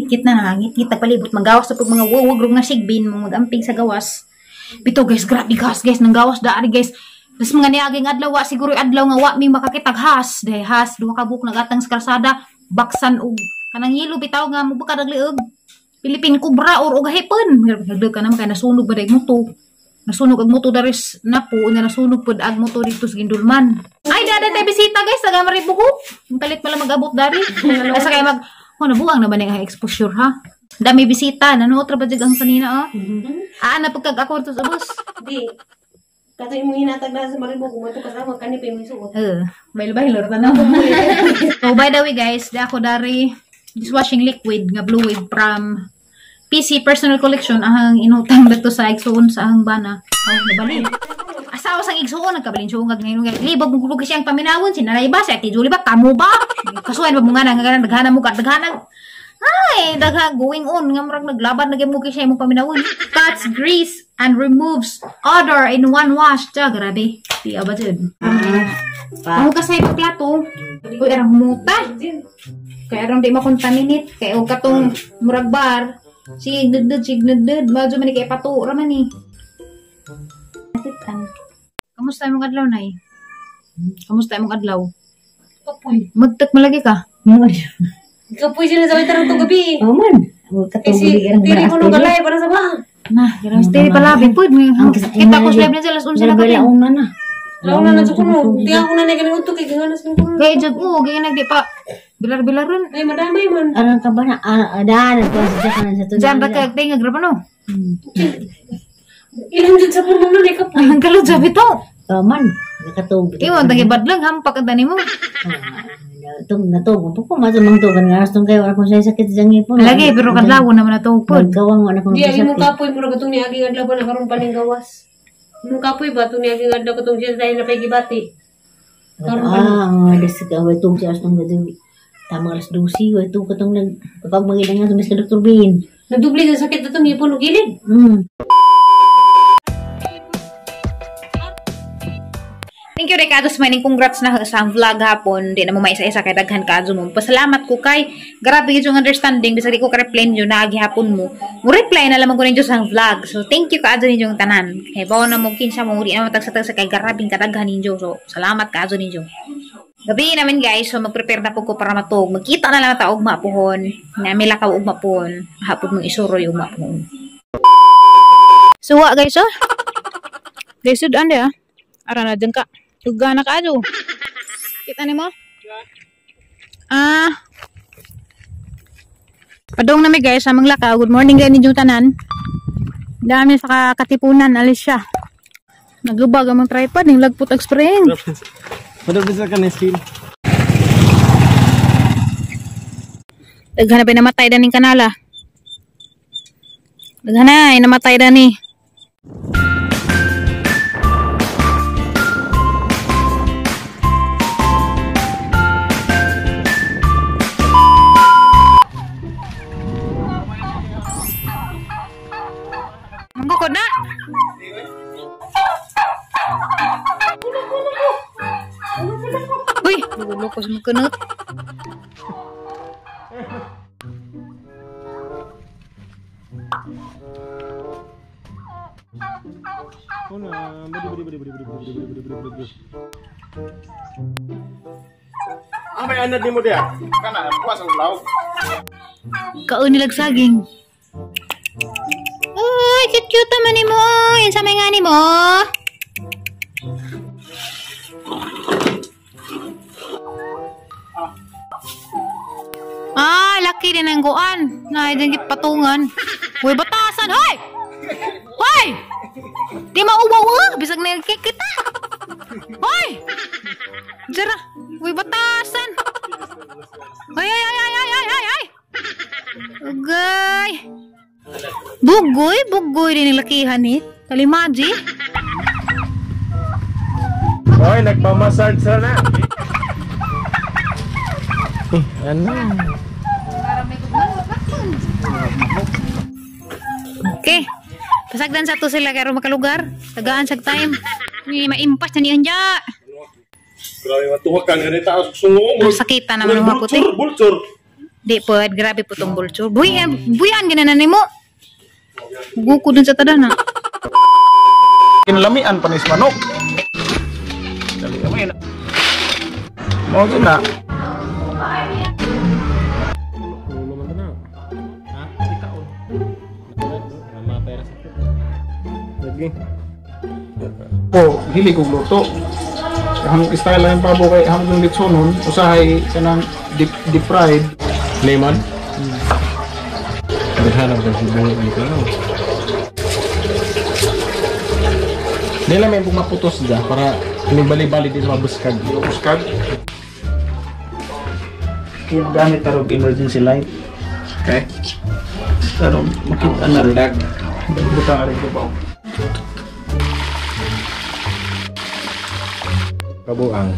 Nangit-ngit na, nangit-ngit palibot magawas sa pag mga wawag rog nga sigbin mo magamping sa gawas. Bito guys, grabe gas guys, nang gawas daari guys. Tas mga niaging adlaw wa siguro adlaw nga wa mi makakitag has, dahil has duha ka buok nagatang sa kalsada, baksan og kanang yelo bitaw nga mo baka dagliog. Philippine Cobra or og hipon. Grabe ka naman kay nasunog ba day moto. Nasunog ag moto daris napo, unya nasunog pud ag moto dito sa Gindulman. Ay dada tay bisita guys, taga Maribuhok. Ang kalit pala mag-abot dari. Asa kay mag oh, nabuang na ba ning exposure ha? Dami bisita, nanuot ra ba jud ang sanina oh. Ah, na pagkag ako dito sa bus. Di. Kato imong hinatag na sa Maribuhok, mato kasama kani pa imong suot. Bail-bail ra na. So by the way guys, di ako dari dishwashing liquid nga Blue Wave from PC Personal Collection ang inutang dito sa igsuon sa ang bana. Oh, nabali. Asawa sang igsuon nagkabalin siya ungag ngayon nga libog mo kulo siyang paminawon si Nanay ba si Ate Julie ba kamo ba? Kasuhan ba mo nga nga daghana mo ka daghana. Ay, dagha going on nga murag naglaban na gyud mo kay siya imong paminawon. Cuts grease and removes odor in one wash. Ja, grabe. Di ba jud? Ang kasay pa plato. Uy, arang humuta. Kay arang di makontaminate kay og katong murag bar. Sige, dud, sige, dud. Medyo man kay pato ra man ni. Kamusta imong adlaw, Nay? Kamusta imong adlaw? Kapoy. Magtak malagi ka. Kapoy sila sa tarang tong gabi. Oh man. Kasi diri ko nung galay para sa ba. Na, grabe stay palabi pud. Kita ko sa live na sila alas 11 na gabi. Launa na. Launa na jud kuno. Di ako na ganing utok kay ganas nang kuno. Kay jud o, gay nagdi pa bilar-bilaron. Ay madamay man. Aron ka ba na adaan ko sa kanan sa Diyan ra kag tingag ra pa no. Ilan jud sa puno na kapoy. Ang kalod sa bitaw. Man, nakatug. Iwan tagi badlang hampak ang tani mo. Tug natug po ko mazamang tugan nga rastong kayo wala ko sa sakit sa ngipon. Lagi pero kadlaw naman natug pod. Magkawang wala ko Di ay imong kapoy mura katong niagi adlaw pa na karon paning gawas. Imong kapoy ba tong niagi adlaw katong siya dahil na pay gibati. Karon pa. Ah, dasig away tug siya rastong gadi. Tama alas 12 way tug katong nag kapag magilang nga tumis ka Dr. Bin. Nagdubli sa sakit atong ngipon ug gilid. Thank you Ricardo sa maning congrats na sa vlog hapon. Di na mo maisa-isa kay daghan kaadto mo. Pasalamat ko kay grabe gyud yung understanding bisag di ko ka-reply ninyo naagi hapon mo. Mo reply na lamang ko ninyo sa vlog. So thank you kaadto ninyong tanan. Kay bawo na mo kinsa mo di na matagsa-tagsa kay grabing kadaghan ninyo. So salamat kaadto ninyo. Gabi namin guys, so mag-prepare na po ko para matug. Magkita na lang ta ugma pohon. Nami lakaw ugma pohon. Hapon mong isuroy ugma pohon. So wa guys oh. Guys sud ande ah. Ara na dyan ka. Tugana ka ajo. Kita ni mo? Ah. Padong nami guys, amang lakaw. Good morning guys ninyo tanan. Dami sa Katipunan, alis siya. Naglubag ang tripod, ning lagpot ang spring. Madabis ka na skill. Daghan na ba namatay daning kanala? Daghan na, namatay dani. Manggukod na. Uy, dulo ko sa mga. Ah, may anad ni mo diya. Kana puas ang law. Kaon nilag saging. Uy, cute-cute naman ni mo. Yan sa may nga ni mo. Ah, laki din ang guan. Na, dyan patungan. Uy, batasan. Hoy! Hoy! Di mauwaw ah. Bisag na kita. Hoy! Jara. Uy, batasan. Ay, ay, ay, ay, ay, ay, ay. Ugay. Bugoy, bugoy din nilakihan eh. Kalimaji. Hoy, nagpamasard sa na. Eh, ano? Okay. Pasagdan sa to sila kay makalugar. Tagaan sa time. Ni maimpas na niyan ja. Grabe matuwa ka ganita sa sungo mo. Sakitan naman mga puti. Bulture, bulture. Di po, grabe po tong vulture. Buyan, buyan ginanan nimo. Guko dun sa tadana. Kinlamian panis manok. Dali kami na. Mo na. Ulo man na. Ha? Ikaw. Mga pera sa Lagi. Po, hili kog luto. Ang style lang pabo kay hamong litsonon, usahay kanang deep fried. Lemon? Hanap ka si Bungo dito. Di lang may pumaputos dyan para bali-bali din mabuskag. Buskag. Kaya gamit tarog emergency light. Okay. Pero makita na rin. Butang na rin ko ba? Kabuang.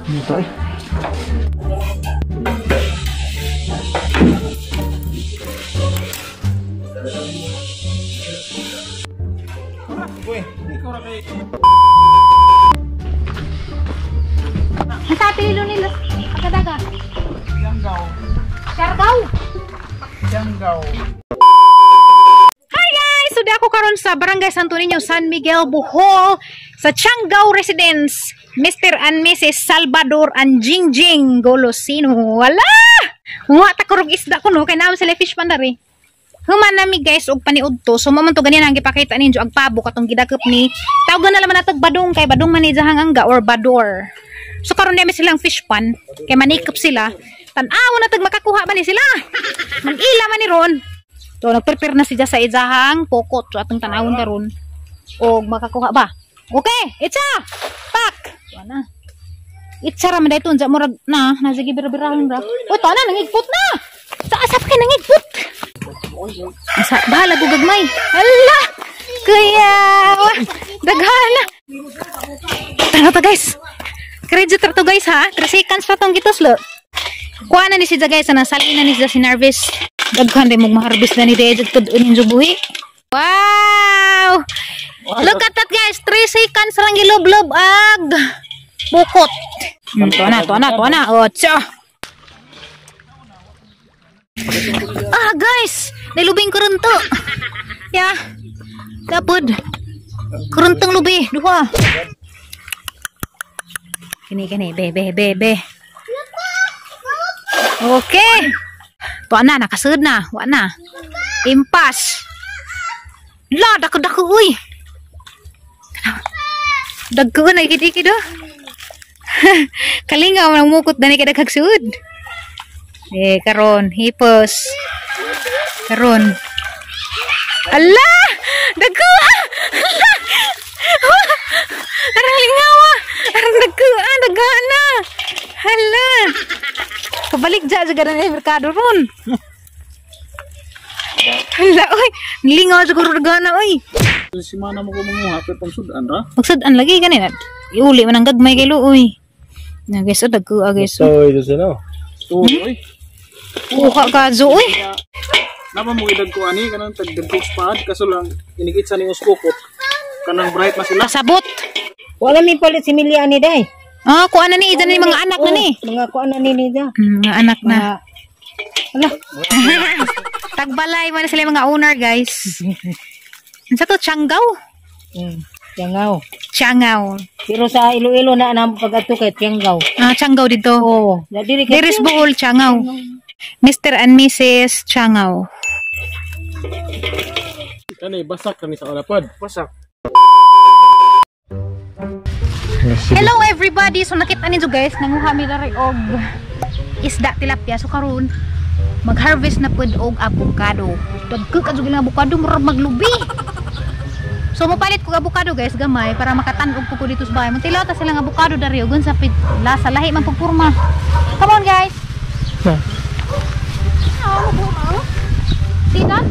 Ito eh. Uy, ikaw ra kay Nasa pililo nila. Pagkadaga. Sianggaw. Siargao. Sianggaw. Hi guys! So di ako karon sa Barangay Santo Niño, San Miguel, Bohol, sa Tiangao Residence. Mr. and Mrs. Salvador and Jingjing Golosino. Wala! Wa ta kurog isda ko no kay naon sila fish pandari. Human nami guys og paniud to. So mo man to ganyan ang gipakita ninyo ang pabo katong gidakop ni. Tawag na laman natog badong kay badong man ni jahang angga or bador. So karon nami silang fish pan kay manikop sila. Tan-aw na tag makakuha ba ni sila. Mag-ila man ni ron. So nagprepare na siya sa ijahang pokot. So atong tan-awon karon og makakuha ba. Okay, itsa. Pak. So ana. Itsa ra man dayto unsa murag na nasa gibira-birahon ra. Uy, to na nangigpot na. Sa asap kay nangigpot. Asa bahala ko gagmay. Hala. Kuya, daghana. Tara ta guys. Credit ra to guys ha. 3 seconds pa tong gituslo. Kuha na ni siya guys, ana salin na ni siya si Nervis. Daghan day mong maharbis na ni Dejud tud unin buhi. Wow! Look at that guys, 3 seconds lang gilublob ag bukot. To na, to na, to na. Otso. Ah guys, nilubing kurunto. Ya. Dapod. Kuruntong lubi, duha. Kini kini, be be be be. Okay. Tuwa na, nakasud na. Wa na. Impas. La, dako-dako, uy. Dagko na, ikit-ikit, oh. Kalingaw, nangmukot na ni kadaghag sud. Eh, karon, hipos. Karon. Ala! Dagko, ah! Arang lingaw, ah! Arang dagko, ah! Dagana! Hala! Pabalik dyan, sa ganun eh, merkado ron. Hala, oy! Lingaw siguro dagana, oy! Simana mo ko manguha pero pang sudan ra. Magsudan lagi ganina. Iuli man ang gagmay kay luoy. Na guys, oh, dagko ah, guys. So, ito sino? Tuoy. Kuha ka zo, oy. Napa mo idag ko ani kanang tagdagko spad kaso lang inigit sa ningos kukot. Kanang bright na sila. Kasabot. Wala mi palit si Milya ani day. Ah, kuha na ni idan ni mga anak na ni. Mga kuha na ni nida. Mga anak na. Ala. Tagbalay man sila mga owner, guys. Unsa to, Tiangao? Tiangao. Tiangao. Pero sa Iloilo na ang pag-adto kay Tiangao. Ah, Tiangao dito. Oo. Diri kay Diri sa Bohol, Tiangao. Mr. and Mrs. Tiangao. Kani basak kani sa ulapod. Basak. Hello everybody. So nakita ninyo guys, nanguha mi diri og isda tilapia. So karon mag-harvest na pud og avocado. Dagko ka jud avocado murag maglubi. So mopalit ko avocado guys gamay para makatan-og ko dito sa bahay. Muntilaw ta silang avocado dari ug sa lasa lahi man pugpurma. Come on guys. See that?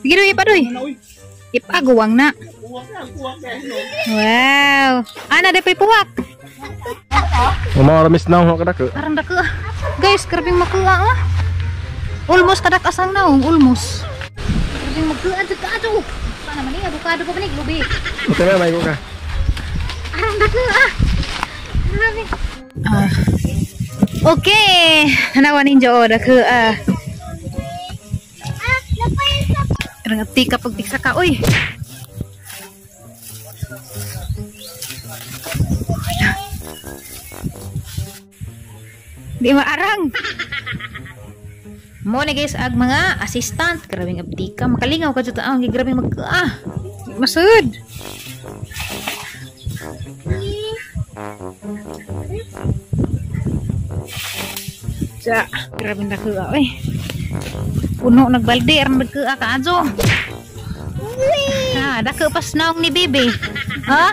Sige doy, ipa doy. Ipaguwang na. Wow. Ana de pay puwak. Mga ramis na ako kadako. Arang dako. Guys, grabing makuha ah. Almost kadak asang naong, almost. Grabing makuha jud ka ato. Sana man ni avocado pa man lubi. Okay na, may ka. Arang dako ah. Grabe. Ah. Okay, tanawa ninyo o dako ah. Rangati ka pagtiksa ka oy. Di maarang. Mo ni guys ag mga assistant, grabing abdika, makalingaw ka jud ang grabe mag ah. Masud. Ja, grabing dako oy. Puno nagbalde aron nagkaa ka adyo. Ha, dako pas naong ni bibi. Ha?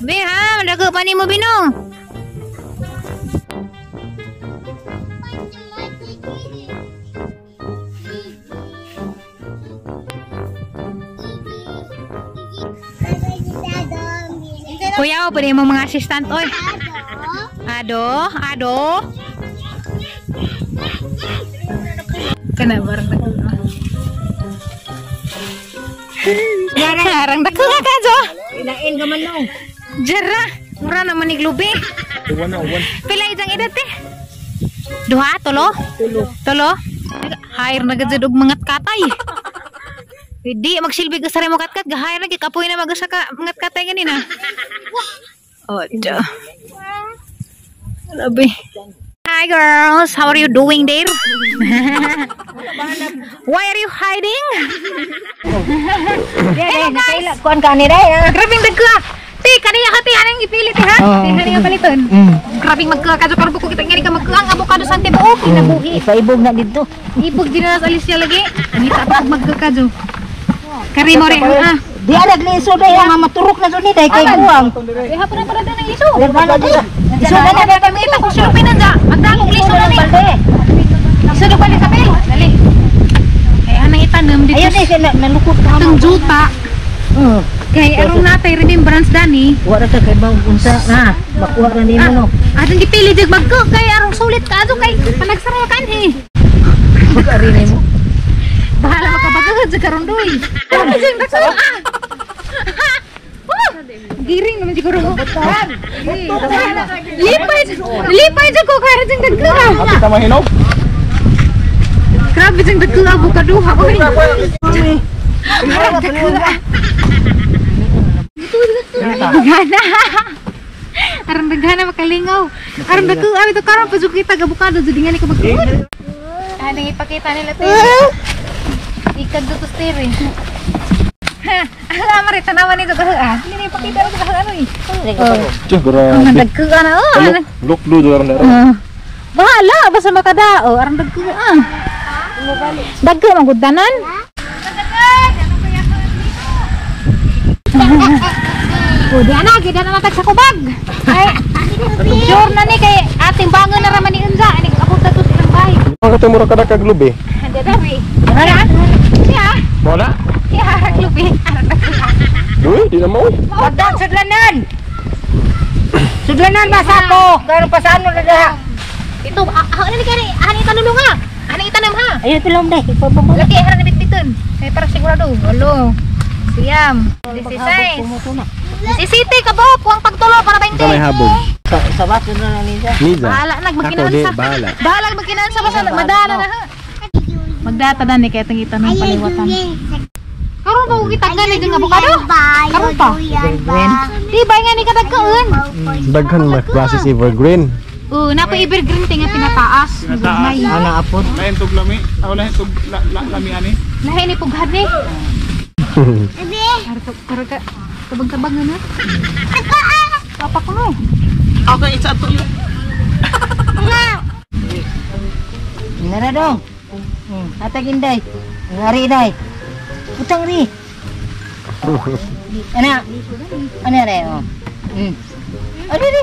Be ha, dako pa nimo binong. Kuya, pwede mo mga assistant oy. Ado, ado. Kana barang dako. Barang dako ka jo. Inain ka man no. Jara, mura naman ni glubi. Uwan na uwan. Pila isang edad eh? Duha, tulo? Tulo. Tulo? Hire na gud og mga katay. Hindi, magsilbi ka sa remo katkat. Gahire na, kapoy na mag-usa ka mga katay ganina. Oh, da. Grabe. Hi girls, how are you doing there? Why are you hiding? Hello guys. Kuan ka ni day. Grabing dagka. Ti kaniya ka ti anang ipili ti ha? Ti hani nga paliton. Grabing magka kadto karon ko kita ngani ka magka ang avocado sa tibuok kinabuhi. Ipaibog na didto. Ibog din na sa Alicia lagi. Ngita pa og magka kadto. Kari mo rin ha. Di ara liso day ha, maturok na jud ni day kay buwang. Eh hapon na para ng liso. Liso na na kami ita kung silupin na magdakong liso na ni. Liso na bali sa pel. Dali. Kay anang itanom dito. Ayun day nalukot ka. Itong juta. Kay aron natay remembrance dani. Wala ka kay bang unsa na makuha ra nimo no. Atong gipili jud magko kay arong sulit ka adto kay panagsara ka anhi. Mag-ari nimo. Bahala makabagod sa karon doy. Ano jud dako ah. Giring naman siguro. Lipay, lipay jud ko kay jud dagko. Ate ta mahinog. Grabe jud dagko avocado ha oy. Daghana. Aron daghana makalingaw. Aron dagko abi to karon pa jud kita avocado jud ngali ka magkuod. Anong ipakita nila te? Ikad to steer eh. Ha, mare tanawan nito ka ah. Dili na ipakita ko ka ano eh. Tiyo, grabe. Ang dagko ana oh. Luklo do aron dara. Bahala basta makadao aron dagko ah. Dagko man gud tanan. O di ana gid na matag sa kubag. Ay, sure na ni kay ating bangon na raman ni unsa ani abot na to sa ilang bahay. Mga katay mura kada kag lubi. Hindi dari. Wala. Siya. Wala. Siya lubi. Duy, di na mo. Padang sudlanan. Sudlanan masako. Karon pasano na daha. Ito, ano ni kani? Ani tanong nga. Ani itanam ha. Ayun pilom day. Ipababa. Laki haran na bitbiton. Kay para sigurado. Walo. Siyam. 16. 17 ka bo, kuang pagtulo para 20. Sa may habog. Sa bato na lang niya. Niza. Bahala nag Ako di, magkinansa. bahala. Bahala magkinansa basta madala na ha. Magdata dan ni kay itong itanong paliwatan. Karon ba kita gani ng avocado? Karon pa. Di ba nga ni kadagkaan? Daghan ma process evergreen. Oo, napa evergreen tinga pinataas. Pinataas. Ana apod. Lain tug lami, aw lain tug lami ani. Lahi ni pughan ni. Karo ka tabang-tabang na. Papa ko no. Ako kay isa ato. Nara dong. Hatag inday. Ngari inday. Utang ri. Ana. Ana re oh. Ano ri?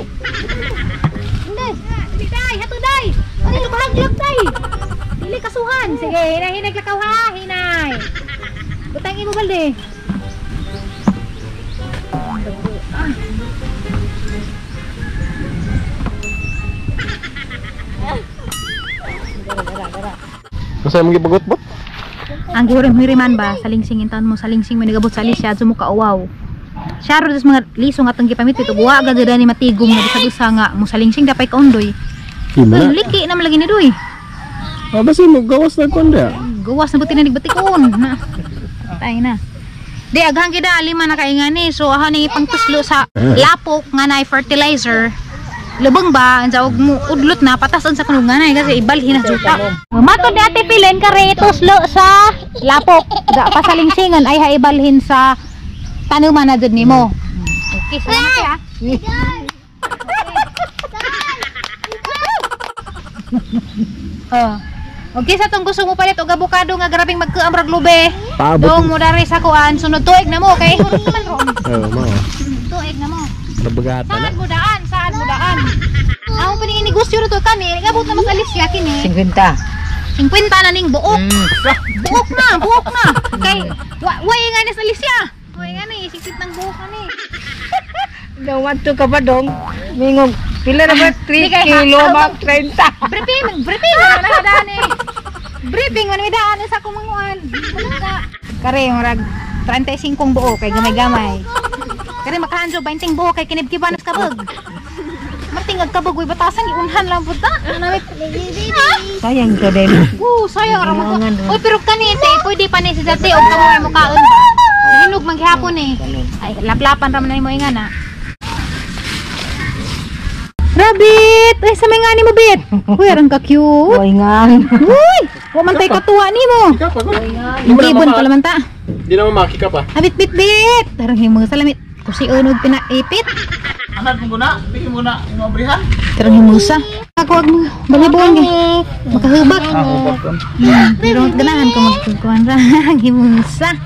Inday. Day, hato day. Ano ito bahaglog day? Dili kasuhan. Sige, hinay hinay lakaw ha, hinay. Butang imo balde. Unsa imong gibagot-bot? Ang gihurim-hiriman ba, salingsing intaon mo, salingsing mo nigabot sa Alicia, adto mo kauwaw. Siya ro sa mga liso nga atong gipamit ito buwa agad ni matigom nga bisag usa nga musalingsing dapay kaundoy. Di man na. Liki na malagi ni doy. Ah, basta mo gawas na kon da. Gawas na buti na nigbatikon na. Tay na. Di aghang gida lima na kaingani. So aha ni ipangtuslo sa lapok nga na fertilizer. Lubong ba ang og mo udlot na patasan sa kuno nga kasi ibalhin na juta. Matod ni Ate Pilen kare tuslo sa lapok. Da pasalingsingan ay haibalhin sa tanuman na jud nimo. Okay, salamat ya. Oh. Okay sa tong gusto mo palit og abukado nga grabing magkaam rag lube. Paabot. Dong mo dari sa kuan sunod tuig na mo kay hurot naman ron. Oh, mao. Tuig na mo. Nabagata na. Saan mo daan? Saan mo daan? Ang pa negosyo ro to kani, nagabot na mas alis siya kini. 50. 50 na ning buok. Buok na, buok na. Kay wa nga ni sa Alicia. Wa nga ni 50 ng buok ani. Daw ka ba dong? Mingog pila na ba 3 kilo ba 30? Briefing, briefing man na daan eh. Briefing man mi daan sa kumanguan. Kare murag 35 buok kay gamay-gamay. Kare makahanjo 20 buok kay kinibkiban sa kabog. Martingag kabog uy batasan giunhan lang pud ta. Sayang to din. Oo, sayang ra mo. Uy, pero kani te, pwede pa ni si dati og kamo may mukaon ba. Hinog maghapon eh. Ay, laplapan ra man nimo inga na. Rabbit! Ay, sa may nga ni mo, Bit. Uy, arang ka-cute. Uy nga. Uy! Wa man tay katuwa nimo. Ikaw pa gud. Ibon pala man ta. Di naman makika pa. Abit, bit, bit! Arang himo salamit. Kusi unog pinaipit. Anad mo guna, pili mo na imo abrihan. Tarang himusa. Ako ag balibon kay makahubak. Ah, hubak kon. Pero ganahan ko magkukuan ra himusa.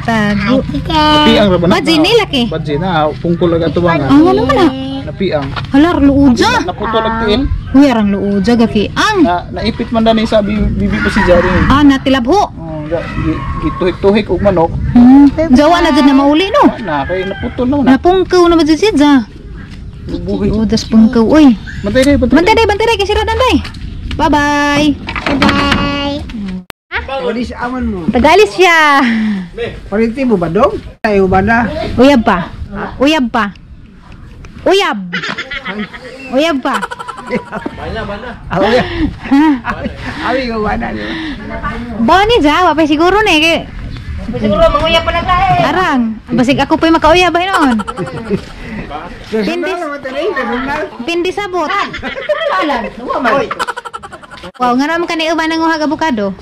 Tago. Napiang ra ba na? Badji ni laki. Badji na, pungkol ag ato nga. Ang ano man ah. Napiang. Halar luudja. Naputol ag tiil. Uy, arang luudja gaki ang. Na naipit man dani sa bibi ko si Jari. Ah, natilabho. Oh, gituhik-tuhik og manok. Jawa na jud na mauli no. Na kay naputol na na. Napungkaw na ba jud siya? Buhi. Udas pungkaw oy. Bantay day, bantay. Bantay day, bantay day kay sira danday. Bye-bye. Wali sa aman mo. Tagalis siya. Parinti mo ba dong? Tayo ba na? Uyab pa. Uyab pa. Uyab. Uyab pa. Awi. Awi ko ba na? Bani ja, wa pa siguro ni kay Siguro manguyab pa na ka eh. Arang, basig ako po'y makauyab ba noon. Personal naman tayo, personal. Pindi sabot. Alan, wa man. Wow, nga naman kani uban ang uhag abukado.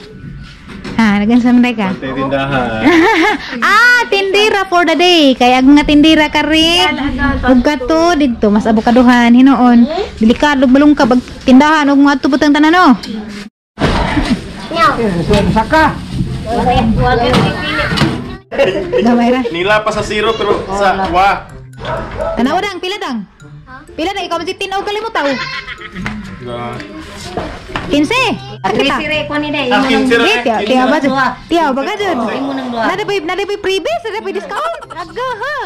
Ha, nagansa man ka. Tindahan. Ah, tindira for the day. Kay ag nga tindira kari. Ug kato didto mas abokadohan hinuon. Delikado balong ka bag tindahan ug mga tubot ang tanan no. Saka. Gamay ra. Nila pa sa zero pero sa wa. Tanaw dang pila dang. Pila dang ikaw man si tinaw kalimutaw. 15. Kita. Sire ko ni day. Ah, 15 ra. Eh, tiya, tiya ba dyan? Tiya ba ka dyan? Imo nang duha. Nada pa'y freebies, nada pa'y discount. Aga, ha?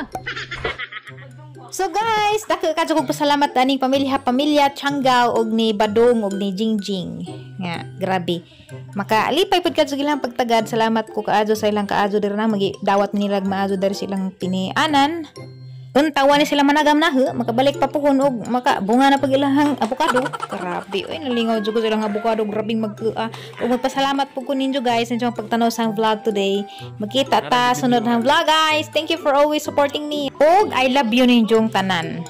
So guys, dako ka kog pasalamat aning pamilya, pamilya Changgaw og ni Badong og ni Jingjing. Nga, grabe. Makalipay pud kadto ilang pagtagad. Salamat ko kaadyo sa ilang kaadyo diri na magi dawat nila maazo diri silang pinianan. Untawa ni sila managam na he, makabalik pa puhon og makabunga na pag ilahang abukado. Grabe, oy nalingaw jud ko silang abukado, grabing mag ug magpasalamat pud ko ninyo guys sa inyong pagtanaw sa vlog today. Magkita ta sunod ng vlog guys. Thank you for always supporting me. Og I love you ninyong tanan.